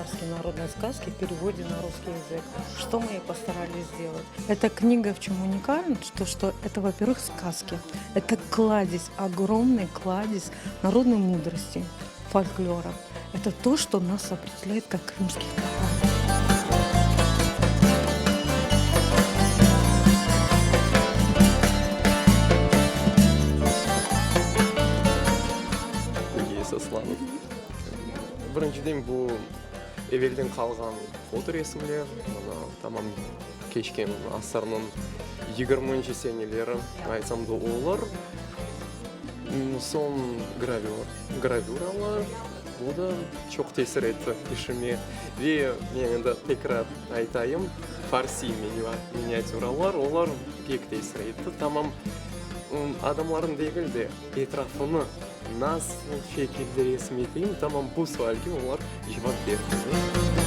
Крымско-татарские народные сказки в переводе на русский язык, что мы и постарались сделать. Эта книга в чем уникальна, то что это, во-первых, сказки, это кладезь, огромный кладезь народной мудрости, фольклора. Это то, что нас определяет как крымских татар. Nege esaslanıp? Birinciden, bu evelden qalğan fotoresimler, mına, tamam keçken asırnıñ yigirminci seneleri aytsam da olur. Soñ gravüralar, bu da çoq tesir etti işime. Ve men endi tekrar aytayım, farsiy miniatüralar, olar pek tesir etti. Tamam adamlarnı degil de, etrafını nasıl şekilde resim eteyim, tamam bu sualge olar cevap berdiler.